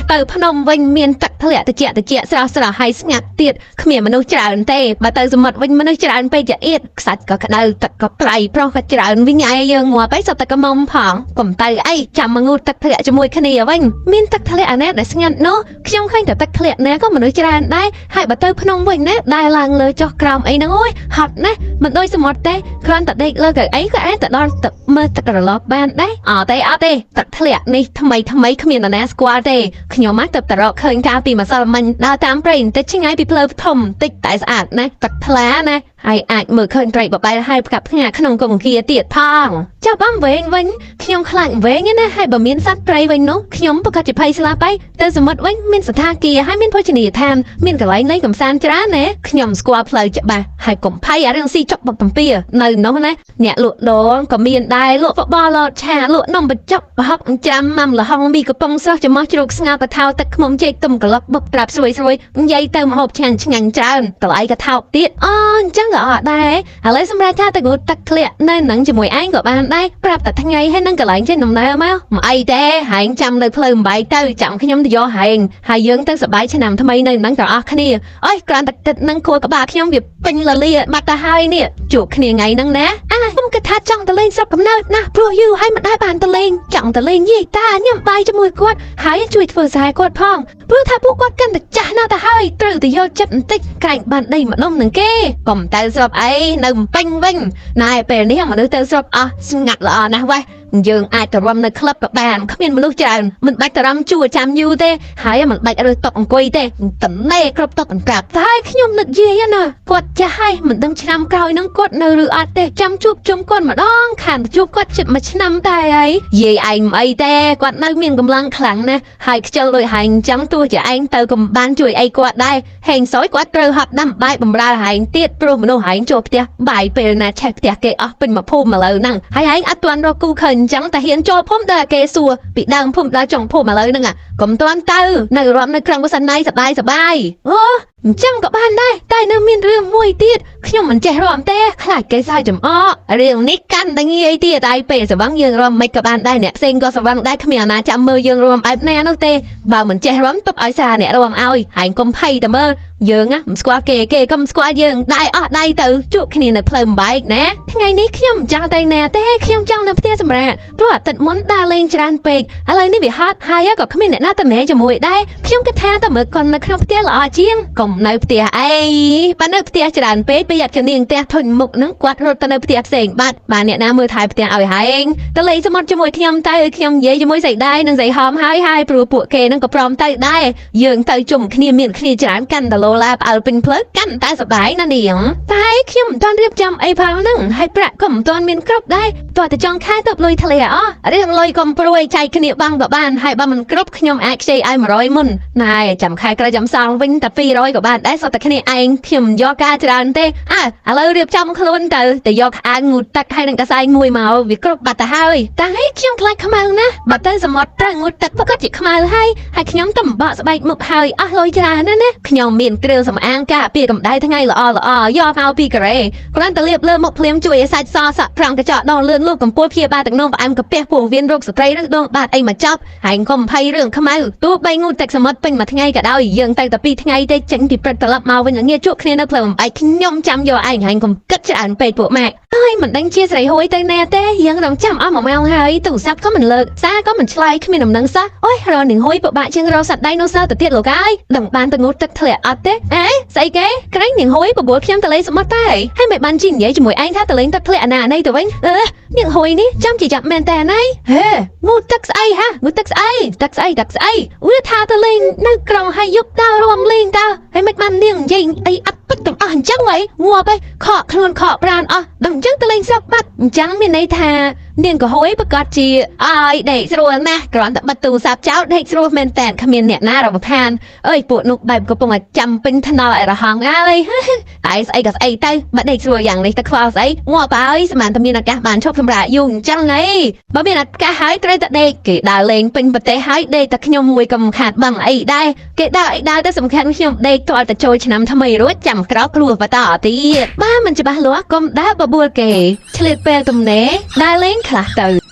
ទៅភ្នំវិញមានទឹកធ្លាក់តិចតិចស្រស់ស្រស់ហើយស្ងាត់ទៀតគ្មានមនុស្សច្រើនទេបើទៅសមុទ្រវិញមនុស្សច្រើនពេកចអៀតខ្សាច់ក៏ក្តៅទឹកក៏ប្រៃប្រុសក៏ច្រើនវិញឯងយើងងាប់អីសត្វតែកមុំផងកុំទៅអីចាំមកងូតទឹកធ្លាក់ជាមួយគ្នាវិញមានទឹកធ្លាក់អាណាដែលស្ងាត់នោះខ្ញុំឃើញតែទឹកធ្លាក់ណាក៏មនុស្សច្រើនដែរហើយបើទៅភ្នំវិញណាដែលឡើងលើចុះក្រោមអីហ្នឹងអូយហត់ណាស់មិនដូចសមុទ្រទេគ្រាន់តែដេកលើកៅអីក៏អាចទៅដល់ទឹកមើលទឹករលកបានដែរអត់ទេអត់ទេទឹកធ្លាក់នេះថ្មីថ្មីគ្មាននរណាស្គាល់ទេខ្ញុំមកទៅតែរកឃើញកាលពីម្សិលមិញដើរតាមព្រៃបន្តិចឆ្ងាយពីផ្លូវធំបន្តិចតែស្អាតណាស់ទឹកថ្លាណាហើយអាចមើលឃើញត្រីបបែលហើយផ្កាប់ផ្ងាក្នុងកងគាទៀតផងចាប់អំវែងវិញខ្ញុំខ្លាចវែងណាហើយបើមានសត្វព្រៃវិញនោះខ្ញុំប្រកាសជាភ័យស្លាប់ហើយទៅសមុទ្រវិញមានសន្តាគារហើយមានភោជនីយដ្ឋានមានកន្លែងលេងកម្សាន្តច្រើនណាខ្ញុំស្គាល់ផ្លូវច្បាស់ហើយកុំភ័យអារឿងស៊ីចុកបុកទំពានៅនោះណាអ្នកលក់ដូរក៏មានដែរលក់បបរលតឆាលក់នំបញ្ចុកប្រហុកច្រាំម៉ាំល្ហុងមីកំប៉ុងស្រស់ច្រមុះជ្រូកស្ងោរកថោទឹកខ្មុំចេកទុំក្លុកបុកត្រាប់ស្រួយស្រួយនិយាយទៅម្ហូបឆ្ងាញ់ឆ្ងាញ់ច្រើនតម្លៃក៏ថោកទៀតអូអញ្ចឹងក៏អត់ដែរឥឡូវសម្រាប់ថាទៅងូតទឹកធ្លាក់នៅនឹងជាមួយឯងក៏បានដែរប្រាប់តែថ្ងៃហើយនឹងកន្លែងចេញដំណើរមកមិនអីទេហែងចាំនៅផ្លូវអំបែកទៅចាំខ្ញុំទៅយកហែងហើយយើងទៅសប្បាយឆ្នាំថ្មីនៅនឹងទាំងអស់គ្នាអើយគ្រាន់តែគិតនឹងខួរក្បាលខ្ញុំវាពេញលលាបាត់ទៅហើយនេះជួបគ្នាថ្ងៃហ្នឹងណាអាខ្ញុំគិតថាចង់ទៅលេងស្រុកកំណើតណាព្រោះយូរហើយមិនដែលបានទៅលេងចង់ទៅលេងយាយតាញ៉ាំបាយជាមួយគាត់ហើយជួយធ្វើស្រែគាត់ផងព្រោះថាពួកគាត់កាន់តែចាស់ណាស់ទៅហើយត្រូវទៅយកចិត្តបន្តិចក្រែងបានដីម្ដុំនឹងគេកុំទៅស្រុកអីនៅពេញវិញណែពេលនេះមនុស្សទៅស្រុកអស់ស្ងាត់ល្អណាស់វ៉េះយើងអាចទៅរំនៅក្លឹបក៏បានគ្មានមនុស្សច្រើនមិនបាច់ទៅរំជួរចាំយូរទេហើយមិនបាច់រើសតុកអង្គុយទេតំណេគ្រប់តុកអង្កាប់តែខ្ញុំនឹកយាយណាគាត់ចាស់ហើយមិនដឹងឆ្នាំក្រោយនឹងគាត់នៅឬអត់ទេចាំជួបជុំគាត់ម្ដងខានជួបគាត់ជិតមួយឆ្នាំតែហើយយាយឯងមិនអីទេគាត់នៅមានកម្លាំងខ្លាំងណាស់ហើយខ្ជិលដូចហែងចឹងទោះជាឯងទៅកំបានជួយអីគាត់ដែរហេងសយគាត់ត្រូវហត់ដាំបាយបំរើហែងទៀតព្រោះមនុស្សហែងចូលផ្ទះបាយពេលណាឆេះផ្ទះគេអស់ពេញមួយភូមិឥឡូវហ្នឹងហើយហែងអត់ទាន់រកគូឃើញអញ្ចឹងតែហ៊ានចូលភូមិដល់គេសួរពីដើមភូមិដល់ចុងភូមិឥឡូវហ្នឹងកុំទាន់ទៅនៅរំនៅក្រុងវសណៃសបាយសបាយអូអញ្ចឹងក៏បានដែរតែនៅមានរឿងមួយទៀតខ្ញុំមិនចេះរំទេខ្លាចគេសើចចំអករឿងនេះកាន់តែងាយទៀតតែពេលស្វឹងយើងរំមិនក៏បានដែរអ្នកផ្សេងក៏ស្វឹងដែរគ្មានអាណាចាំមើលយើងរំបែបណានោះទេបើមិនចេះរំទុកឲ្យសារអ្នករំឲ្យហើយកុំភ័យតែមើលយើងណាមិនស្គាល់គេគេក៏មិនស្គាល់យើងដែរអស់ដៃទៅជួបគ្នានៅផ្លូវបំបែកណាថ្ងៃនេះខ្ញុំមិនចង់ទៅណាទេខ្ញុំចង់នៅផ្ទះសម្រាប់ព្រោះអាទិត្យមុនដើរលេងច្រើនពេកឥឡូវនេះវាហត់ហើយក៏គ្មានអ្នកណាទៅមែជាមួយដែរខ្ញុំគិតថាទៅមើលកុននៅក្នុងផ្ទះល្អជាងកុំនៅផ្ទះអីបើនៅផ្ទះច្រើនពេកប្រយ័ត្នគ្នាងផ្ទះធុញមុខហ្នឹងគាត់រត់ទៅនៅផ្ទះផ្សេងបាត់បាទអ្នកណាមើលថែផ្ទះឲ្យហែងទៅលេងសមុទ្រជាមួយខ្ញុំទៅខ្ញុំនិយាយជាមួយស្រីដែរនិងស្រីហមហើយហើយព្រោះពួកគេហ្នឹងក៏ព្រមទៅដែរយើងទៅជុំគ្នាមានគ្នាច្រើនកាន់តែឡូឡាផ្អើលពេញផ្លូវកាន់តែសប្បាយណានាងតែខ្ញុំមិនទាន់រៀបចំអីផងហ្នឹងហើយប្រាក់ក៏មិនទាន់មានគ្រប់ដែរតោះតែចង់ខែទៅលុយធ្លាអស់រឿងលុយកុំព្រួយចែកគ្នាបាំងក៏បានហើយបើមិនគ្រប់ខ្ញុំអាចខ្ចីឲ្យ100មុនណែចាំខែក្រោយចាំសងវិញតែ200ក៏បានដែរសុទ្ធតែគ្នាឯងខ្ញុំមិនយកការច្រើនទេអើឥឡូវរៀបចំខ្លួនទៅទៅយកអាវងូតទឹកហើយនឹងកសែងមួយមកវាគ្រប់បាត់ទៅហើយតែខ្ញុំខ្លាចខ្មៅណាស់បើទៅសមុទ្រត្រូវងូតទឹកប្រកាសជាខ្មៅហើយហើយខ្ញុំទៅបកស្បែកមុខហើយអស់លុយច្រើនណាស់ណាខ្ញុំមានគ្រឿងសម្អាងការពារកម្ដៅថ្ងៃល្អល្អយកមកពីកូរ៉េគ្រាន់តែលាបលើមុខភ្លាមជួយឲ្យសាច់សសក់ប្រង់កញ្ចក់ដងលឿនលូកកម្ពស់ព្យាបាលទឹកនោមផ្អែមកាពះពោះវៀនរោគស្ត្រីឬដងបាតអីមកចប់ហើយកុំភ័យរឿងខ្មៅទោះបីងូតទឹកសមុទ្រពេញមួយថ្ងៃក៏ដោយយើងទៅតែ2ថ្ងៃទេចេញពីព្រឹកត្រឡប់មកវិញល្ងាចជួបគ្នានៅផ្លូវបំបែកខ្ញុំចាំយកឯងហើយកុំគិតច្រើនពេកពួកម៉ាក់ហើយមិនដឹងជាស្រីហួយទៅណាទេយើងរងចាំអស់1ម៉ោងហើយទូរស័ព្ទក៏មិនលើកសារក៏មិនឆ្លើយគ្មានដំណឹងសោះអូយរកនឹងហួយពិបាកជាងរកសត្វដៃនោះសើទៅទៀតលោកអើយដឹងបានទៅងូតទឹកធ្លាក់អត់ទេអេស្អីគេក្រែងនាងហួយបបួលខ្ញុំទៅលេងសមុទ្រតែហើយមិនបានជីនិយាយជាមួយឯងថាទៅលេងទឹកធ្លាក់អាណាណីទៅវិញអឺនាងហួយនេះចាំជាចាប់មែនតើណៃហេងូតទឹកស្អីហាងូតទឹកស្អីទឹកស្អីទឹកស្អីវាថាទៅលេងនៅក្រុងហើយយប់ដើររំលេងតើហើយមិនបាននាងនិយាយអីអត់ពិតទាំងអស់អញ្ចឹងហីងាប់ហីខកខ្លួនខកប្រានអស់ដល់អញ្ចឹងទៅលេងស្រុកបាត់អញ្ចឹងមានន័យថានាងក៏ហួយប្រកាសជាអើយដេកស្រួលណាស់គ្រាន់តែបិទទូរស័ព្ទចោលដេកស្រួលមែនតើគ្មានអ្នកណារំខានអើយពួកនោះបែបកំពុងតែចាំពេញថ្នល់ឲ្យរហងអើយតែស្អីក៏ស្អីទៅបើដេកស្រួលយ៉ាងនេះទៅខ្វល់ស្អីងាប់ហើយស្មានតែមានឱកាសបានឈប់សម្រាកយូរអញ្ចឹងហីបើមានឱកាសហើយត្រូវតែដេកគេដើរលេងពេញប្រទេសហើយដេកតែខ្ញុំមួយកុំខាតបង់អីដែរគេដើរអីដើរទៅសំខាន់ខ្ញុំដេកទាល់តែចូលឆ្នាំថ្មីរួចចាំក្រោកគ្រោះបន្តទៀតបើមិនច្បាស់លាស់កុំដើរបបួលគេឆ្លៀតពេលទំនេរដើរលេងខ្លះទៅ។